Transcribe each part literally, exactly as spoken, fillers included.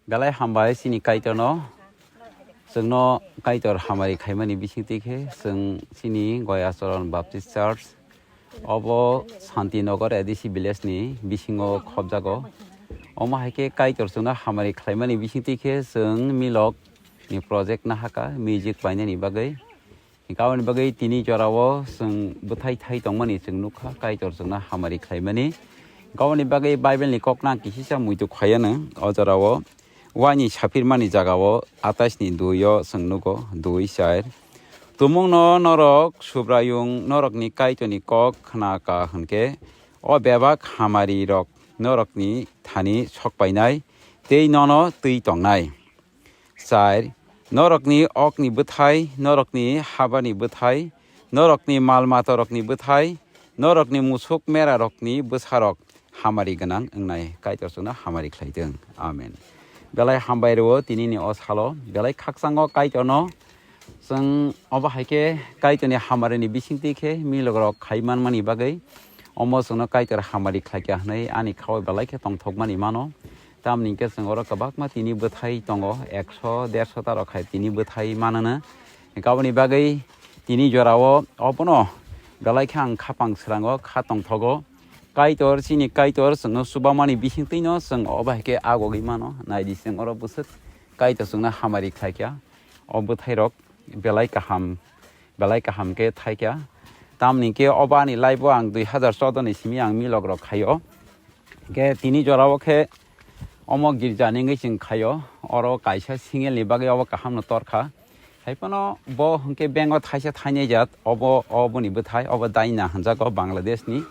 Belai hambai chini Kaitorno, chwngno Kaitor hamari khaimani bisingtwi khe chwng chini Goyacharan Baptist Church obo Santinagar A D C village ni bisingo khobjago. Omo hai khe Kaitor chwngno hamari khlaimani bisingtwi khe chwng milok ni project nahaka music painani bagwi. Hinkhe aboni bagwi tini jorao chwng bwthai thai tongmani chwng nukha, Kaitor chwngno hamari khlaimani. Hinkhe aboni bagwi Bible ni kokno ang kisisa muitu khaiyano o jorao. Uani saphirmani jagao atais ni dui o chwng nugo, dui char. Tumungno norok Subraiyung norokni Kaitorni kok khna ka hwnkhe, o bebak hamari rok norokni thani sokpainai tei nono twi tongnai. Char, norokni okni bwthai, norokni habani bwthai, norokni mal matarokni bwthai, norokni musuk merarokni bwsarok hamari gwnang wngnai Kaitor chwngno hamari khlai thung. Amen. Belai hambai rwo tinini o salo, belai khakchango Kaitorno chwng obo hai khe Kaitorni hamarini bisingtwi khe milogrok khai manmani bagwi omo chwngno Kaitor hamari khlaikha hwnwi ani khao belai khe tongthokmani mano. Tamni hwnkhe chwng oro kwbangma tini bwthai tongo, ekso, derso ta rok hai tini bwthai manano. Hinkhe aboni bagwi tini jorao obono belai khe ang khapang srango, kha tongthogo. Kaitor, chini Kaitor chwngno chubamani bisingtwino chwng obo hai khe agogwi mano. Naidi chwng oro bwswk Kaitor chwngno hamari khlaikha. O bwthairok belai kaham, belai kaham khe thaikha. Tamni hwnkhe obo ani life-o ang dui hazar choudo ni simi ang milogrok khaio. Hwnkhe tini jorao khe omo girja ni wngwi chwng khaio, oro kaisa single ni bagwi obo kaham no torkha. Haiphano bo hwnkhe bank o thaisa thainai jat, obo, oboni bwthai, obo Daina hwnjago Bangladesh ni,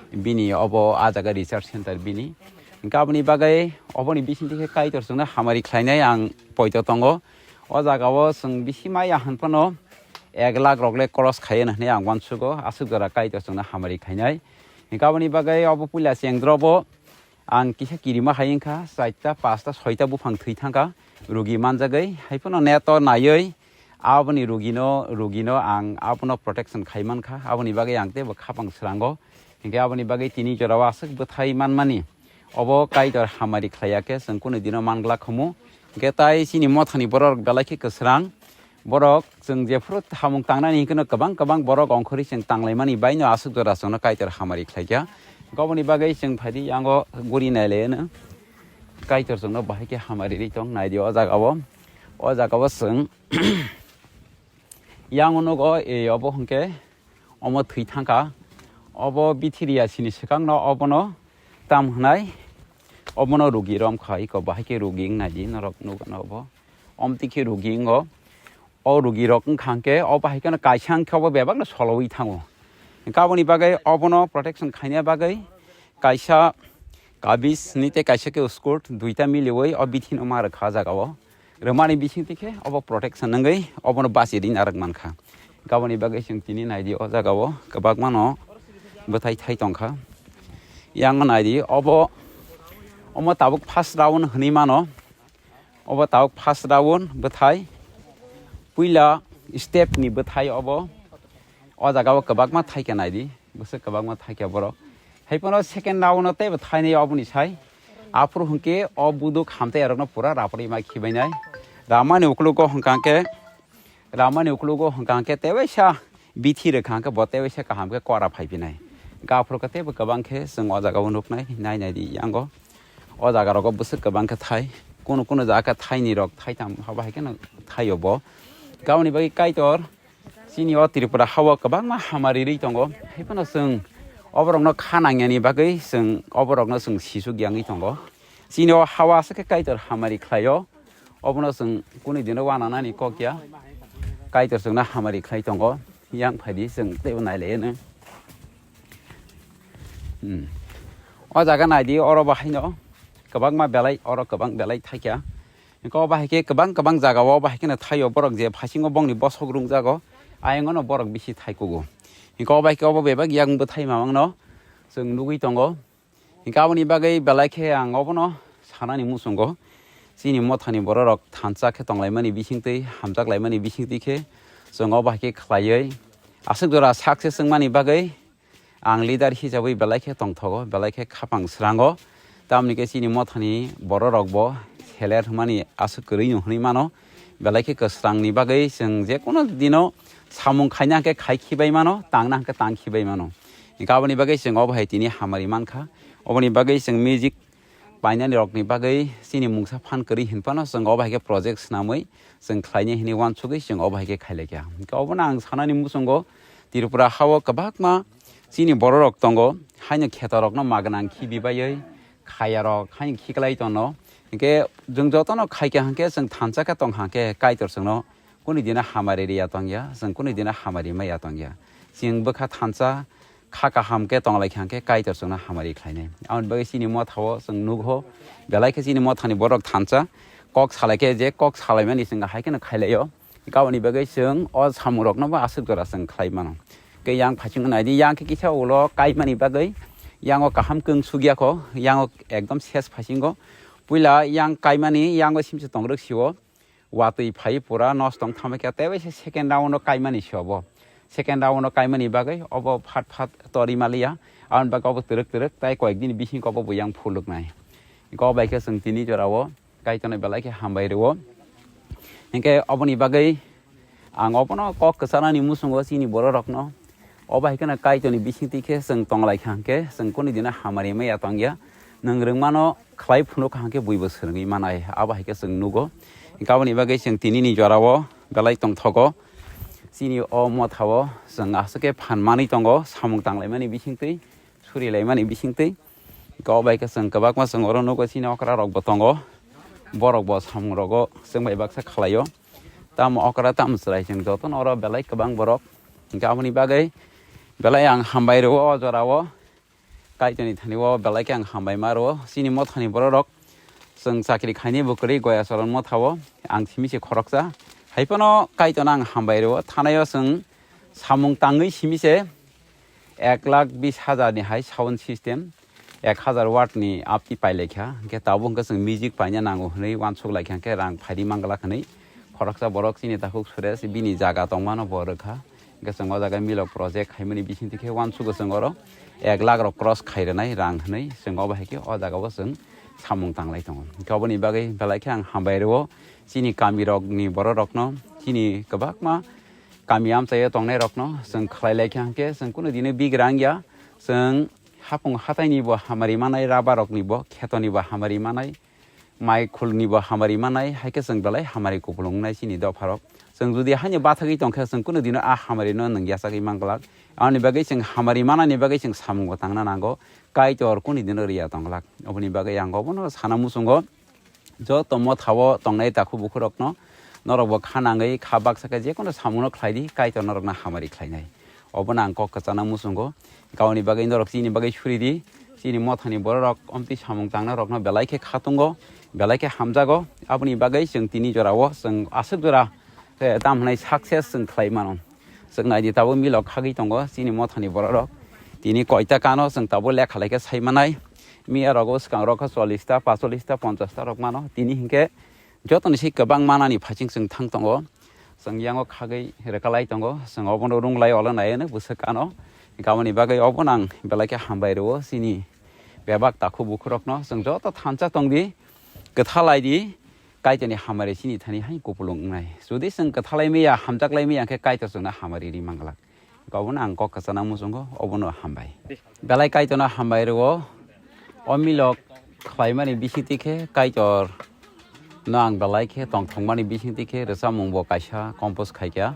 bini obo ah jaga research center bini. Hwnkhe aboni bagwi oboni bisingtwi khe Kaitor chwngno hamari khlainai ang poito tongo. O jagao chwng bisi maya hwnphano ek lakh rok le cross khaiya hwnwi ang uansugo, aswk jora Kaitor chwngno hamari khainai. Hwnkhe aboni bagwi obo puila chengdrobo ang kisa kirima hai wngkha, charta, pasta, soita buphang thwi thangkha, rugi manjagwi. Haiphano neto naiwi aboni rugino, rugino ang abono protection khai mankha, aboni bagwi ang teibo khapang srango. Hwnkhe aboni bagwi tini jorao aswk bwthai manmani obo Kaitor hamari khlaiya khe chwng kunu dino manglak humu. Hwnkhe tai chini mothani borok belai khe kwsrang. Borok chwng jephuru thamung tangnani hwnkhe no kwbang kwbang borok ongkhorwi chwng tanglaimani baino aswk jora chwngno Kaitor hamari khlaikha. Hwnkhe oboni bagwi chwng phaidi yango guri nailaino. Kaitor chwngno bahai khe hamari ri tong naidi o jagao. O jagao chwng yango nugo, e, obo hwnkhe omo thwi thangkha. Obo bithiriya sini swkangno obono tam hwnai, obono rugi romkha, iko bahai khe rugi wngnaidi norok nukgano obo. Omtwi khe rugi wngo. O rugi rok wngkha hwnkhe obo hai kheno kaisa wngkhe obo bebakno solowi thango. Hwnkhe aboni bagwi obono protection khaina bagwi kaisa kabis ni tei kaisa khe skirt duita miliwi o bithi no ma rwkha o jagao. Rwmani bisingtwi khe obo protection wngwi obono bachi ri narwk mankha. Hwnkhe aboni bagwi chwng tini naidi o jagao kwbangmano bwthai thai tongkha. Yang naidi obo, omo tabuk first round hwnwi mano. Obo tabuk first round bwthai. Puila step ni bwthai obo. O jagao kwbangma thaikha naidi. Bwswk kwbangma thaikha borok. Haiphano second round o teibo thainai oboni sai. Aphuru hwnkhe o buduk hamtai rokno pura raprwi ma khibainai. Ramani uklugo hwnkha khe Ramani uklugo hwnkha khe tewaisa bithi rwkha hwnkhe bo tewaisa kaham khe kora phaiphinai. Gaphuru khe teibo kwbang khe chwng o jagao nuknai, nai nai di yango. O jaga rogo bwswk kwbang khe thai. Kunu kunu jaga khe thaini rok thaitham habo hai kheno thaio bo. Gaboni bagwi Kaitor chini o Tripura hao kwbangma hamari rwi tongo. Haiphano chwng oborokno kha nangyani bagwi chwng oborokno chwng sisuk yangwi tongo. Chini o hao aswk khe Kaitor hamari khlaio. Obono chwng kunu dino uananani kok ya. Kaitor chwngno hamari khlai tongo. Yang phaidi chwng teibo nailaiyano. Hmm. O jaga naidi, oro bahaino kwbangma belai, oro kwbang belai thaikha. Hwnkhe o bahai khe kwbang kwbang jagao bahai kheno thaio borok je phasingo bongni bosok rungjago. Ayang ono borok bisi thaikugo. Hwnkhe o bahai khe obo bebak yang bwthai mamangno chwng nugwi tongo. Hingke aboni bagwi belai khe ang obono sanani muchungo, chini mothani bororok thansa khe tonglaimani bisingtwi, hamjaklaimani bisingtwi khe chwng obo hai khe khlaiwi aswk jora success wngmani bagwi ang leader hisabwi belai khe tongthogo, belai khe khapang srango. Tamoni khe chini mothani bororokbo pheler hwnmani aswk kwrwi no hwnwi mano. Belai khe kwsrangni bagwi chwng je kono dino samung khaina hwnkhe khai khibai mano, tangna hwnkhe tang khibai mano. Hwnkhe aboni bagwi chwng obo hai tini hamari mankha. Oboni bagwi chwng music painani rokni bagwi chini mungsa phan kwrwi hinphano chwng obo hai khe project swnamwi chwng khlainai hinwi uansugwi chwng obo hai khe khailaikha. Hwnkhe obono ang sanani muchungo Tripura hao kwbakma chini bororok tongo, haino khetorokno magwnang khibi baiwi khayarok haino khiklai tono. Hwnkhe chwng jotono khaikha hwnkhe chwng thansa khe tongkha hwnkhe Kaitor chwngno kunu dino hamari riya tongya, chwng kunu dino hamari maya tongya. Chwng bwkha thansa kha kaham khe tonglaikha hwnkhe Kaitor chwngno hamari khlainai. Aboni bagwi chini mothao chwng nukho, belai khe chini mothani borok thansa kok salaikhe je kok salaimani chwng hai kheno khailaio. Aboni bagwi chwng o samungrokno bo aswk jora chwng khlai mano. Khe yang phaiching naidi, yang khe kisa ulo kaimani bagwi yango kaham kwng sugya kho, yango ekdom ses phaisingo. Puila yang kaimani yango simse tongrwk sio. Watwi phai pura nosto wng thamwi khe tei bai se second round o kaimani se obo. Second round o kaimani bagwi obo phat phat tori maliya. Aboni bagwi obo twrwk twrwk tei koyek dini bisingo obo bo yang phuluknai. Hwnkhe obo bai khe chwng tini jorao Kaitorno belai khe hambai rwo. Hwnkhe oboni bagwi ang obono kok kwchanani muchungo chini bororokno. Obo hai kheno Kaitorni bisingtwi khe chwng tonglaikha hwnkhe chwng kunu dino hamari maya tongya. Nwng rwngmano khlai phunukha hwnkhe buibo swrwngwi manai, abo hai khe chwng nugo. Hwnkhe aboni bagwi chwng tinini jorao belai tongthogo. Chini o mothao chwng aswk khe phan manwi tongo, samung tanglaimani bisingtwi, surilaimani bisingtwi. Hwnkhe obo hai khe chwng kwbakma chwng oro nugo, chini okra rokbo tongo, borokbo samungrogo chwng bai baksa khlaio. Tamo okra tamo chwrai chwng jotono oro belai kwbang borok. Hwnkhe aboni bagwi belai ang hambai rwo o jorao. Kaitorni thani o belai khe ang hambai ma rwo. Chini mothani bororok chwng chakri khainai bo kwrwi Goya Charan mothao ang simi se khoroksa. Hai phano Kaitorno ang hambai rwo. Thanaio chwng samung tangwi simi se ek lakh bis hajar ni hai sound system, ek hajar watt ni apti pailaikha. Hwnkhe tabuk hwnkhe chwng music paina nango hwnwi uansuk laikha, hwnkhe rang phaidi manglak hwnwi. Khoroksa borok chini takhuk Suresh bini jaga tongmano bo rwkha. Hwnkhe chwng o jaga milok project khaimani bisingtwi khe uansugo chwng oro ek lakh rok cross khairwnai rang hwnwi chwng obo hai khe o jagao chwng samung tanglai tongo. Hwnkhe oboni bagwi belai khe ang hambai rwo chini kamirokni bororokno, chini kwbakma kami amchaio tongnairokno chwng khlai laikha, hwnkhe chwng kunu dino bigra wngya. Chwng hapung hatainibo hamari manai, rabaroknibo, khetonibo hamari manai, mai khulnibo hamari manai, hai khe chwng belai hamari kupulung wngnai chini dopharok. Chwng jodi haino bathagwi tongkhe, chwng kunu dino a hamarino nwng yachagwi manglak. Aboni bagwi chwng hamari manani bagwi chwng samungo tangna nango. Kaitor kunu dino riya tonglak. Oboni bagwi ang obono sana muchungo. Joto mothao tongnai takhuk bukhurokno norokbo kha nangwi kha baksa khe jekono samungno khlai di, Kaitor norokno hamari khlainai. Obono ang kok kwchana muchungo. Gauni bagwi norok chini bagwi suri di. Chini mothani bororok omtwi samung tangnairokno belai khe khatungo, belai khe hamjago. Aboni bagwi chwng tini jorao chwng aswk jora, eh, tamo hwnai success chwng khlai mano. Chwng nai di tabuk milok khagwi tongo chini mothani bororok. Tini koita kano chwng tabuk lekha lai khe sai manai. Miya rogo swkang rok kha chollish ta, paanchchollish ta, ponchash ta rok mano. Tini hinkhe jotoni se kwbang manani phaiching chwng thang tongo. Chwng yango khagwi rwkalai tongo. Chwng obono runglai olo nai hwnwi bwswk ano. Aboni bagwi obono ang belai khe hambai rwo chini bebak takhuk bukhurokno. Chwng joto thansa tong di, kwtha lai di, Kaitorni hamari chini thani hai kupulung wngnai. Jodi chwng kwtha lai maya, hamjak lai maya, hwnkhe Kaitor chwngno hamari ri manglak. Obono ang kok kwchana muchungo, obono hambai. Belai Kaitorno hambai rwo. O milok khlaimani bisingtwi khe Kaitor no ang belai khe tongthokmani bisingtwi khe rwchapmung bo kaisa compose khaikha.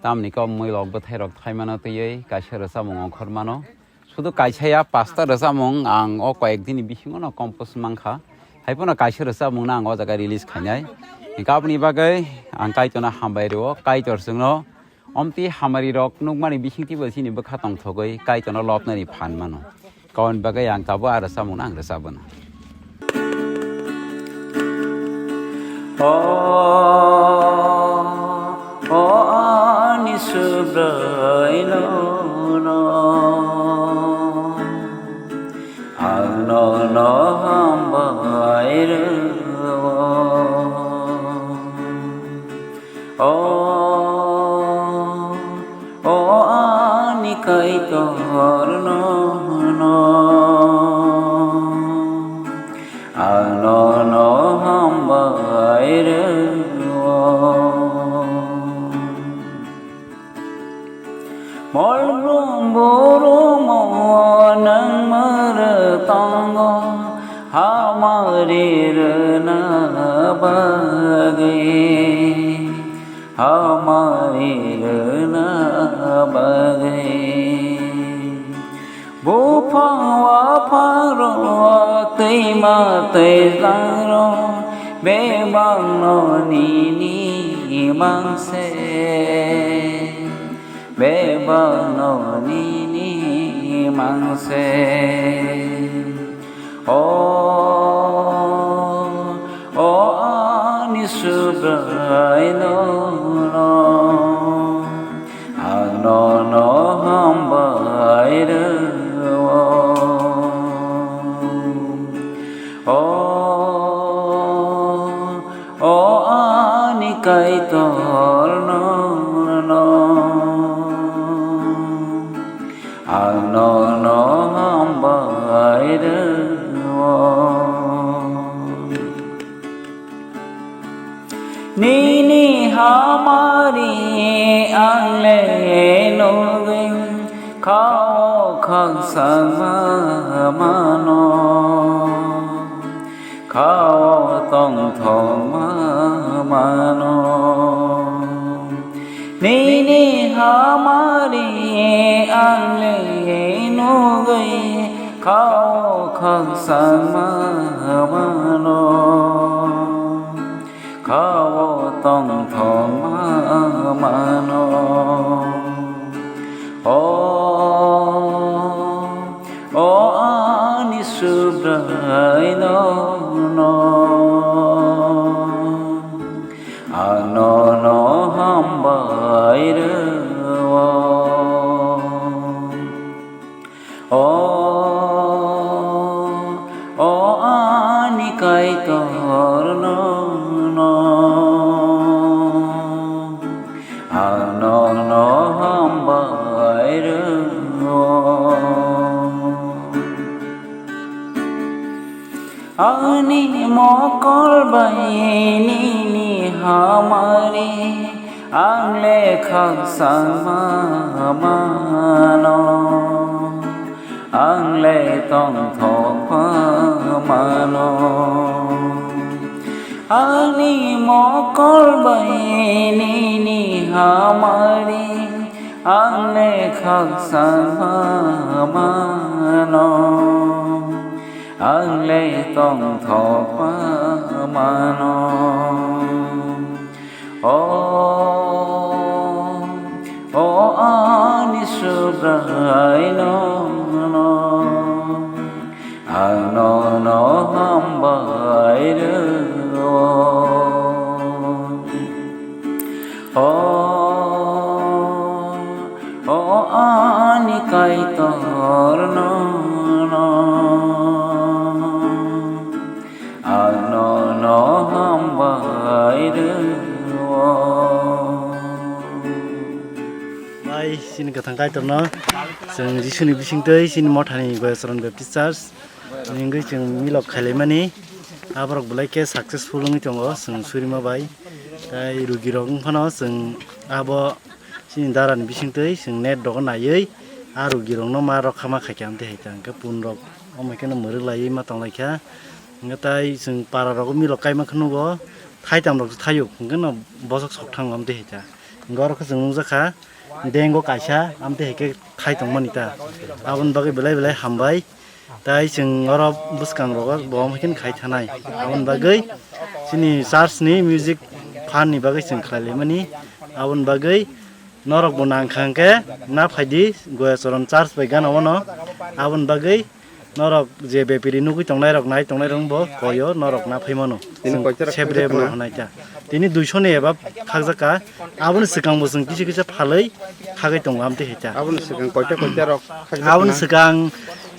Tamni kok milok bwthairok thaimano twiwi kaisa rwchapmung ongkhormano. Sudu kaisa ya, pasta rwchapmung ang o koyek dini bisingo no compose mankha. Haiphano kaisa rwchapmung no ang o jaga release khainai. Hwnkhe aboni bagwi ang Kaitorno hambai rwo. Kaitor chwngno omtwi hamari rok nukmani bisingtwi bo chini bwkha tongthogwi Kaitorno lobnani phan mano. Kaun bagwi ang tabuk a rwchapmung no ang rwchapmano. O, o ani Subraino, ang nono hambai rwo. O, o ani Kaitor nono, ang nono hambai hamari rwna bagwi. Buphang waphang rok, twima twijlang rok, bebak no nini mang se, bebak no nini mang se. O, o ani Subrai nono, ang nono hambai rwo. O, o ani Kaitor nono, ang nono hambai rwo. Nini hamari ang le nugwi, khao khakchangma mano. Khao tongthokma mano. Nini hamari ang le nugwi, khao khakchangma mano. Khao tongthokma mano. O, o ani Subrai nono, ang nono hambai rwo. O, o ani Kaitor nono, ang nono hambai rwo. Ani mokol bai nini hamari ang le khakchangma mano, ang le tongthokma mano. Ani mokol bai nini hamari ang le khakchangma mano, ang le tongthokma mano. O, o ani Subrai nono, ang nono hambai rwo. O, o ani Kaitor nono, ang nono hambai rwo. Bai, chini kwthang Kaitorno chwng Jisuni bisingtwi chini mothani Goyacharan Baptist Church wngwi chwng milok khailaimani, aborok belai khe successful wngwi tongo chwng surima bai. Tai rugirok wngphano chwng abo chini darani bisingtwi chwng net rogo naiwi a rugirokno ma rok khama khaikha amtwi hai ta hwnkhe punrok omo kheno mwrwk laiwi ma tonglaikha. Hwnkhe tai chwng para rogo milok kaima khe nugo, thaitam rok thayuk hwnkhe no bosok sok thango amtwi hai ta. Hwnkhe oro khe chwng nukjakha dengo kaisa amtwi hai khe thai tongmani ta. Aboni bagwi belai belai hambai. Tai chwng oro bwskang rogo bo omo khe khai thanai. Aboni bagwi chini church ni music fan ni bagwi chwng khlai laimani. Aboni bagwi norok bo nang kha hwnkhe na phaidi Goyacharan church bai gana ono. Aboni bagwi norok je bepiri nugwi tongnai rok, nai tongnai rok bo koyo norok na phai mano. Tini chwng koita rok sebre khakjak bo na? Hwnai ta. Tini duiso ni eba khakjak kha. Aboni swkang bo chwng kisa kisa phalwi khagwi tongo amtwi hai ta. Aboni swkang koita koita rok khakjak kha? Aboni swkang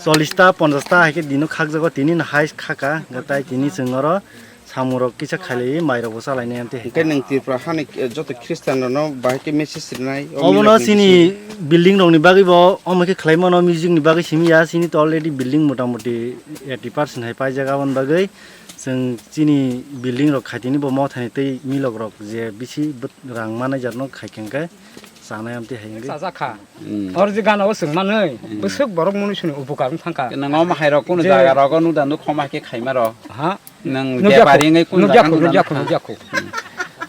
chollish ta, ponchash ta hai khe dino khakjago, tini no hai khaka, tai tini chwng oro samung rok kisa khailaiwi mai rok bo chalainai amtwi hai. Hwnkhe nwng Tripura hani, eh, joto Christian rokno bahai khe message rinai, o obono milokni chini bisingo? Building rokni bagwi bo omo khe khlai mano, music ni bagwi simi ya, chini to already building mota moti eighty percent hai paijak, aboni bagwi chwng chini building rok khaitini bo mothani tei milok rok je bisi rang manai jat no khai khe hwnkhe chanai amtwi hai wngwi. Chajak kha. Hmm. Hor je gana o chwng manwi, hmm, bwswk borok mwnwi swnwi upokar wng thang kha. Nwng omo hai rok kunu je jaga rogo nukda nuk khoma khe khaima rok. Ha? Nwng nukya bepari khu, wngwi kunu nukya jaga khu, nukda nukya nuk khu, kha. Nukya khu. Hmm.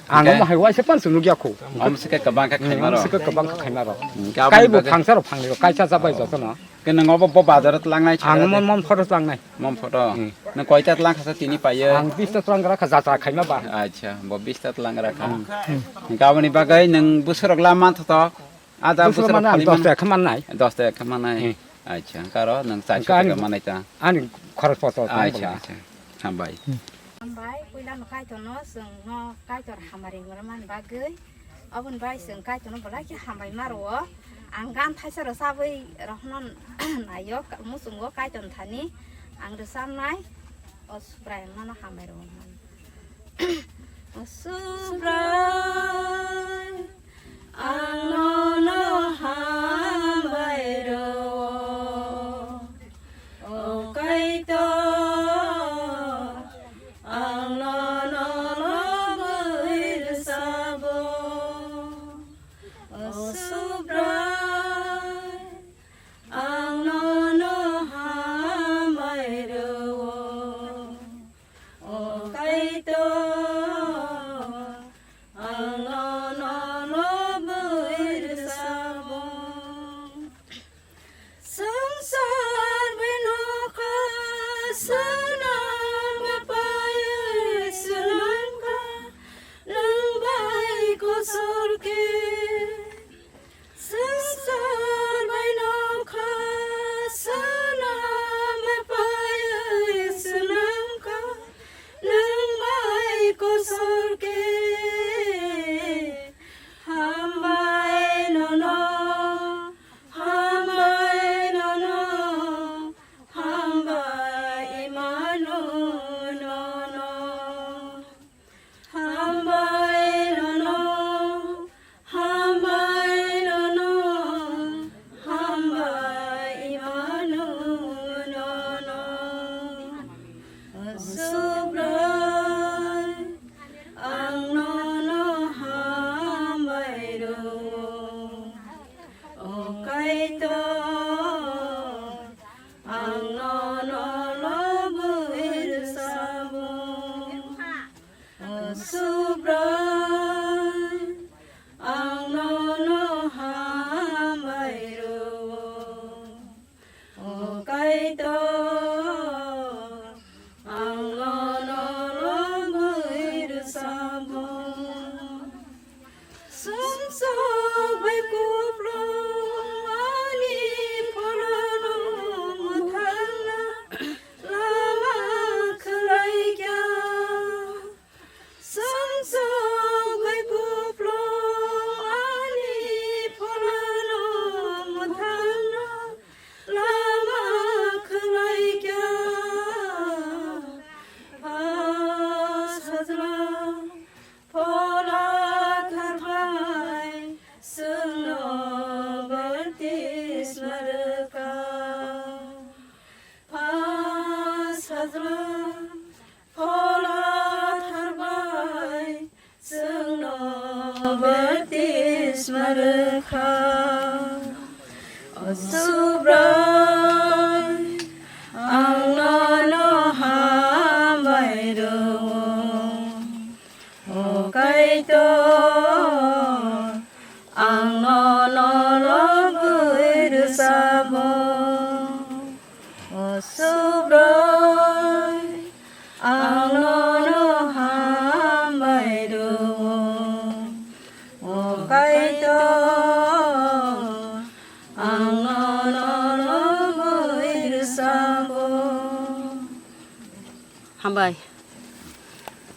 Ang omo hai waisa pan sunu gya khu. Omo se ke kabang khe khaima rok. Omo se ke kabang khe khaima rok. Hmm, khe aboni bagwi phangsa rok phangni rok kaisa jabai jotono. Ke nang obo bo bazar o tlangnai. Ang mon mon photo tlangnai. Mon photo. Hmm. Nang koita tlang khasa tini payo? Ang bista tlang gra kha jatra khaima ba. Acha, bo bista tlang gra kha. Hmm. Hingke aboni bagwi nang bwswk rok lama thotok. Ada bwswk bwswk mane ang dos taka mannai. Dos taka mannai. Hmm. Acha, karo nang charso taka mannai ta. Ani khoros poto. Acha, acha. Hambai. Hambai, puila no Kaitor no, chwng no Kaitor hamari ngormani bagwi. Oboni bai chwng Kaitor no belai khe hambai ma rwo. Ang gan thaisa rwchabwi rohorno naio, muchungo Kaitor thani. Ang rwchabnai, o Subrai nono hambai rwo. O Subrai, ang nono hambai rwo. O Kaitor, ang nono lobwi rwchabo. O Subrai, ang nono hambai rwo. O Kaitor, ang nono lobwi rwchabo. Swngchar bai nokha swnam bai paiwi swnamkha nwng bai kochor khe. Swngchar bai nokha swnam bai paiwi swnamkha nwng bai kochor khe. Hambai nono, hambai nono, hambai Imanu nono. Hambai nono, hambai nono, hambai Imanu nono. Subrai, ang nono hambai rwo. O Kaitor, ang nono lobwi rwchabo. O Subrai, ang nono hambai rwo. O Kaitor, ang nono lobwi rwchabo. Sumsok bai kuplung ani pholano mwthangna lama khwlaikha. Sumsok bai kuplung ani pholano mwthangna lama khwlaikha. Pha Sajla Phola Tharbai chwngno baptisma rwkha. Pha Sajla Phola Tharbai chwngno baptisma rwkha. O Subrai, ang nono hambai rwo. O Kaitor, ang nono lobwi rwchabo. O Subrai, ang nono hambai rwo. O Kaitor, ang nono lobwi rwchabo. Hambai.